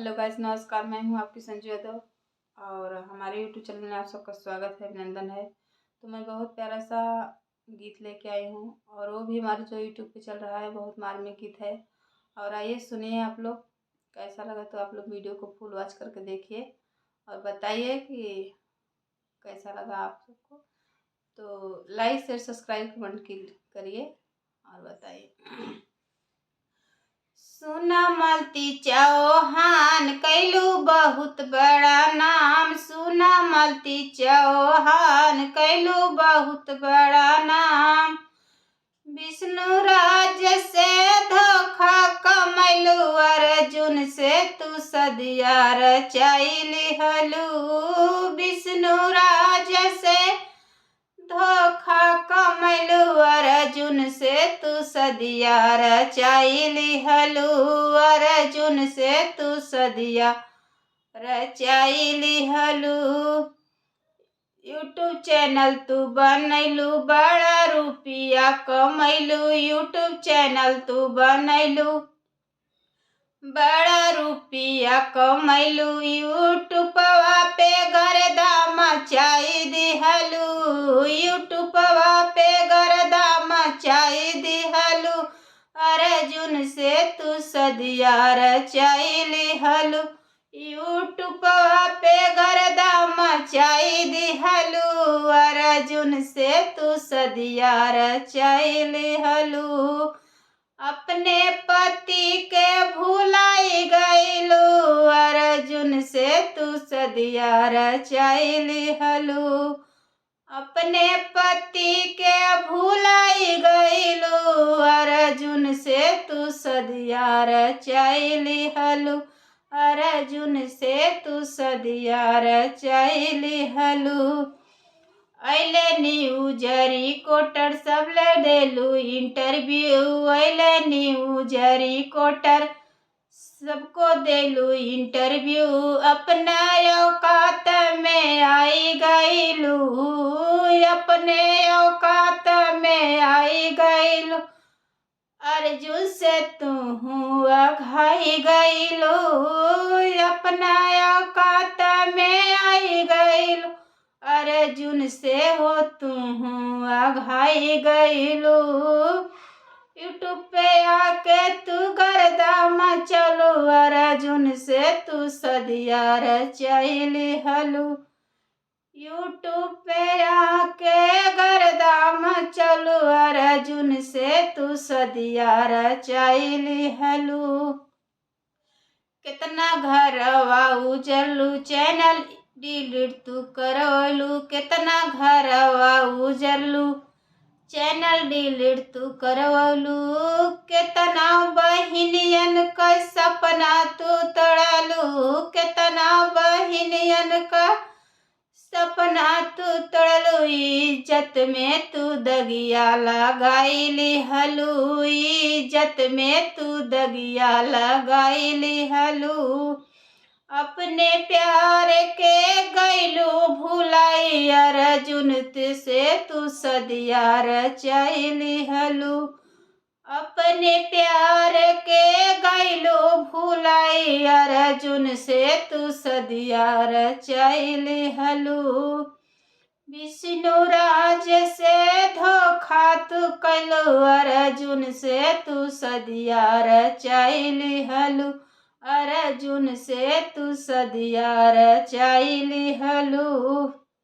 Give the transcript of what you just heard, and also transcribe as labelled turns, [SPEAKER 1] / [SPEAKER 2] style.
[SPEAKER 1] Hello guys, नमस्कार। मैं हूं आपकी संजू यादव और हमारे यूट्यूब चैनल में आप सबका स्वागत है, अभिनंदन है। तो मैं बहुत प्यारा सा गीत लेके आई हूं और वो भी हमारे जो यूट्यूब पे चल रहा है बहुत मार्मिक गीत है। और आइए सुनिए आप लोग, कैसा लगा तो आप लोग वीडियो को फुल वॉच करके देखिए और बताइए कि कैसा लगा आप सबको। तो लाइक शेयर सब्सक्राइब कमेंट करिए और बताइए। सुना मालती चौहान कैलू बहुत बड़ा नाम। सुना मालती चौहान कैलू बहुत बड़ा नाम। विष्णु राज से धोखा कमैलू, अर्जुन से तू सदिया रचाई लिहलू। विष्णु राज से धोखा कमैलू, अर्जुन से तू सदिया रचाई लिहलू। अर्जुन से तू सदिया रचाई लिहलू। यूट्यूब चैनल तू बनैलू, बड़ा रुपया कमैलू। यूट्यूब चैनल तू बनैलू, बड़ा रुपया कमैलू। यूट्यूबवा पे गर्दा मचाई दिहलू। यूट्यूबवा पे गर्दा मचाई दिहलू। अर्जुन से तू सदिया रचाई लिहलू। यूट्यूबवा पे गर्दा मचाई दिहलू। अर्जुन से तू सदिया रचाई लिहलू। अपने पति के भुलाई गईलू, अर्जुन से तू सदिया रचाई लिहलू। अपने पति के भुलाई गईलू, अर्जुन से तू सदिया रचाई लिहलू। अर्जुन से तू सदिया रचाई लिहलू। अइले न्यूज रिपोर्टर सबले देलू इंटरव्यू। अइले न्यूज रिपोर्टर सबको देलू इंटरव्यू। अपना औकात में आई गईलू, अपने औकात में आई गईलू। अर्जुन से तू अघाई गईलू, अपना औकात में आई गईलू। अर्जुन से हो तू अघाई गईलू। यूट्यूब पे आके तू गर्दा मचलू, अर्जुन से तू सदिया रचाई लिहलू। यूट्यूब पे आके गर्दा मचलू, अर्जुन से तू सदिया रचाई लिहलू। कितना घरवा उजलू, चैनल डिलीट तू करवलू। कितना घरवा उजरलू, चैनल डिलीट तू करवलू। कितना बहिनियन का सपना तू तोड़लू। कितना बहिनियन का सपना तू तोड़लू। इज्जत में तू दगिया लगाई लिहलू। इज्जत में तू दगिया लगाई लिहलू। अपने प्यार के गईलू भुलाई, अर्जुन से तू सदिया रचाई लिहलू। अपने प्यार के गईलू भुलाई, अर्जुन से तू सदिया रचाई लिहलू। विष्णु राज से धोखा तू कैलू, अर्जुन से तू सदिया रचाई लिहलू। अर्जुन से तू सदिया रचाई लिहलू।